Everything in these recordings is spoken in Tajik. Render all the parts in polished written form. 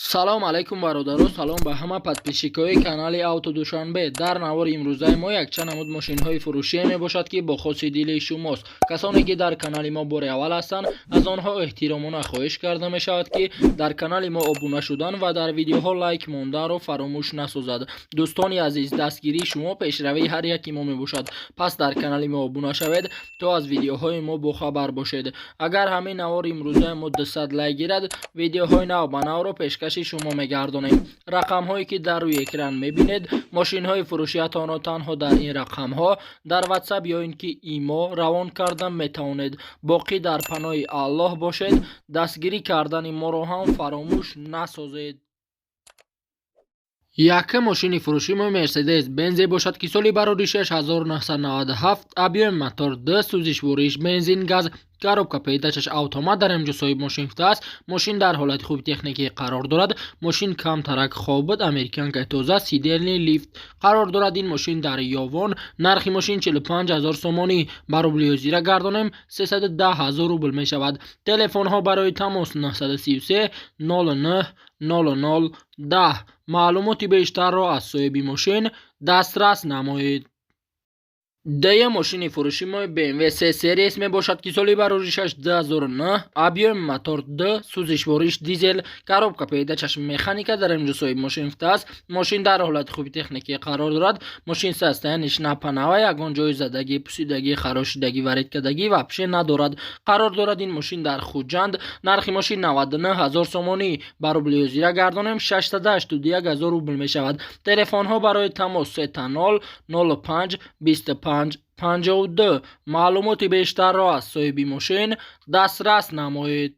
Салом алайкум, бародаро, салом ба ҳама подписчикои канали Авто Душанбе. Дар навори имрӯзаи мо якчанд намуд мошинҳои фурӯшие мебошад, ки бо хоси дили шумост. Касоне ки дар канали мо бори аввал ҳастанд, аз онҳо эҳтиромона хоҳиш карда мешавад, ки дар канали мо обуна шудан ва дар видеоҳо лайк монданро фаромӯш насозад. Дӯстони азиз, дастгирии шумо пешравии ҳар яки мо мебошад. Пас дар канали мо обуна шавед, то аз видеоҳои мо бохабар бошед. Агар ҳамин навори имрӯзаи мо 200 лайк гирад, видеоҳои нав ба навро пешкаши шумо мегардонем. Рақамҳое ки дар рӯи экран мебинед, мошинҳои фурӯшиятонро танҳо дар ин рақамҳо дар Ватсап ё ин ки Имо равон карда метавонед. Боқӣ дар паноҳи Аллоҳ бошед, дастгирӣ кардани моро ҳам фаромӯш насозед. Якум мошини фурӯши мо Мерседес Бензе бошад, ки соли бароришаш 1997, объёми мотор 2, сӯзишвориш бензин, газ, коробка передачаш автомат. Дар инҷо соҳиб мошин гуфтааст, мошин дар ҳолати хуби техникӣ қарор дорад. Мошин камтарак хоб буд, американкаи тоза, сидельный лифт. Қарор дорад ин мошин дар Ёвон. Нархи мошин 45 ҳазор сомонӣ, ба рубли ҳозира гардонем, 310 ҳазор рубл мешавад. Телефонҳо барои тамос 933 09 00 10. Маълумоти бештарро аз соҳиби мошин дастрас намоед. Дуюм мошини фурӯши мо BMW 3 Series мебошад, ки соли бароришаш 2009, объёми мотор 2, сӯзишвориш дизел, коробка передачаш механика. Дар инҷо соҳиб мошин гуфтааст, мошин дар ҳолати хуби техникӣ қарор дорад. Мошин состояниш напанава, ягон ҷои задагӣ, пусидагӣ, харошидагӣ, варидкардагӣ вообще надорад. Қарор дорад ин мошин дар Хуҷанд. Нархи мошин 99 ҳазор сомонӣ, ба рубли ҳозира гардонем, 681 ҳазор рубл мешавад. Телефонҳо барои тамос 000 05 25 52. Маълумоти бештарро аз соҳиби мошин дастрас намоед.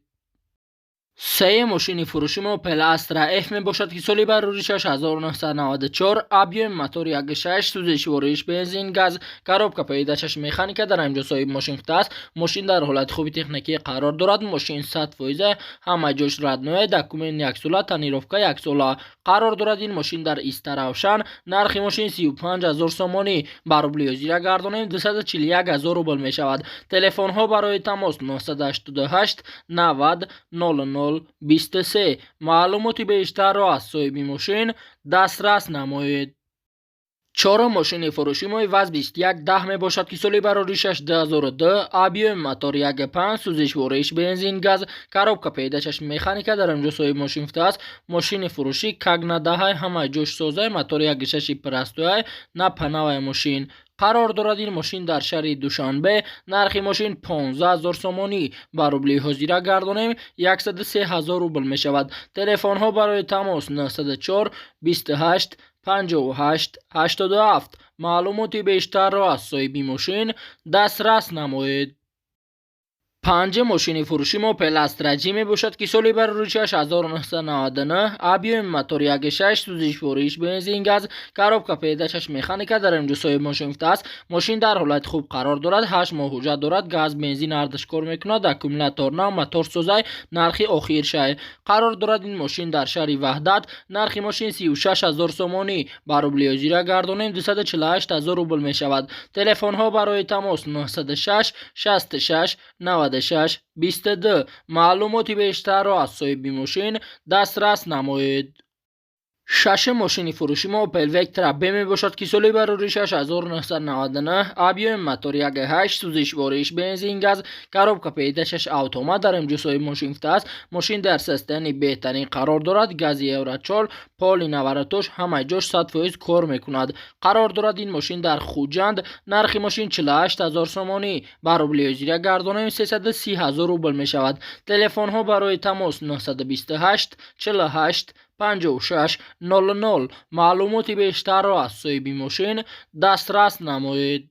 Сеюм мошини фурӯши мо Opel Astra F мебошад, ки соли бароришаш 1994, объёми мотори 1.6, сӯзишвориш бензин, газ, коробка передачаш механика. Дар инҷо соҳиби мошин гуфтааст, мошин дар ҳолати хуби техникӣ қарор дорад. Мошин 100%, ҳама ҷош родное, документ яксола, тонировка яксола. Қарор дорад ин мошин дар Истаравшан. Нархи мошин 35 ҳазор сомонӣ, ба рубли ҳозира гардонем, 241 ҳазор рубл мешавад. Телефонҳо барои тамос 988 90 00 23. Маълумоти бештарро аз соҳиби мошин дастрас намоед. Чорум мошини фурӯши мо ВАЗ 2110 мебошад, ки соли бароришаш 2002, объёми мотор 1.5, сӯзишвориш бензин, газ, коробка передачаш механика. Дар инҷо соҳиби мошин гуфтааст, мошини фурӯшӣ как надаҳай, ҳама ҷош созай, мотори 1.6 простой, на панавай мошин. Қарор дорад ин мошин дар шаҳри Душанбе. Нархи мошин 15 ҳазор сомонӣ, ба рубли ҳозира гардонем, 103 ҳазор рубл мешавад. Телефонҳо барои тамос 904 28 58 87. Маълумоти бештарро аз соҳиби мошин дастрас намоед. Панҷум мошини фурӯши мо Opel Astra J мебошад, ки соли бароришаш 1999, объёми мотор 1.6, сӯзишвориш бензин, газ, коробка передачаш механика. Дар инҷо соҳиби мошин гуфтааст, мошин дар ҳолати хуб қарор дорад, 8 моҳ ҳуҷҷат дорад, газ, бензин ҳардаш кор мекунад, аккумулятор нав, мотор созай, нархи охиршай. Қарор дорад ин мошин дар шаҳри Ваҳдат. Нархи мошин 36 ҳазор сомонӣ, ба рубли ҳозира гардонем, 248 ҳазор рубл мешавад. Телефонҳо барои тамос 906 66 96 22. Маълумоти бештарро аз соҳиби мошин дастрас намоед. Шашум мошини фурӯши мо Opel Vectra B мебошад, ки соли бароришаш 1999, объёми мотор 1.8, сӯзишвориш бензин, газ, коробка передачаш автомат. Дар инҷо соҳиби мошин гуфтааст, мошин дар состоянии беҳтарин қарор дорад, гази Евро 4, поли наворотош ҳама ҷош 100% кор мекунад. Қарор дорад ин мошин дар Хуҷанд. Нархи мошин 48 ҳазор сомонӣ, ба рубли ҳозира гардонем, 330 ҳазор рубл мешавад. Телефонҳо барои тамос 928 48 56 00. Маълумоти бештарро аз соҳиби мошин дастрас намоед.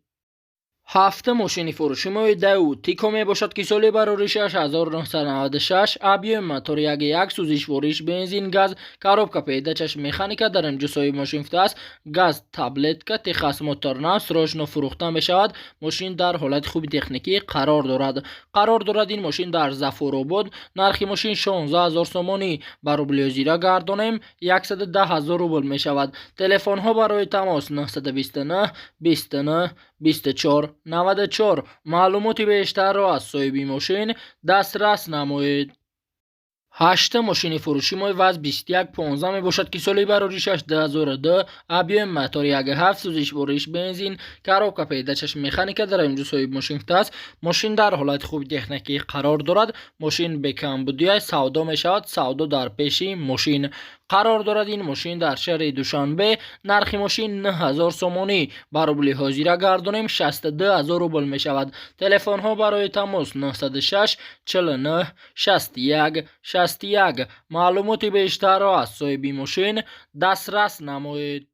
Ҳафтум мошини фурӯши мо Дэу Тико мебошад, ки соли бароришаш 1996, объёми мотор 1.1, сӯзишвориш бензин, газ, коробка передачаш механика. Дар инҷо соҳиби мошин гуфтааст, газ таблетка, техосмотр нав, срочно фурӯхта мешавад. Мошин дар ҳолати хуби техникӣ қарор дорад. Қарор дорад ин мошин дар Зафуробод. Нархи мошин 16 ҳазор сомонӣ, ба рубли ҳозира гардонем, 110 ҳазор рубл мешавад. Телефонҳо барои тамос 929 29 24 94. Маълумоти бештарро аз соҳиби мошин дастрас намоед. Ҳаштум мошини фурӯши мо ВАЗ 2115 мебошад, ки соли бароришаш 2002, объёми мотор 1,7, сӯзишвориш бензин, коробка передачаш механика. Дар инҷо соҳиби мошин гуфтааст, мошин дар ҳолати хуби техникӣ қарор дорад, мошин бекамбудия савдо мешавад. Савдо дар пеши мошин қарор дорад. Ин мошин дар шаҳри Душанбе. Нархи мошин 9000 сомонӣ, ба рубли ҳозира гардонем, 62 000 рубл мешавад. Телефонҳо барои тамос 906 49 61 61. Маълумоти бештарро аз соҳиби мошин дастрас намоед.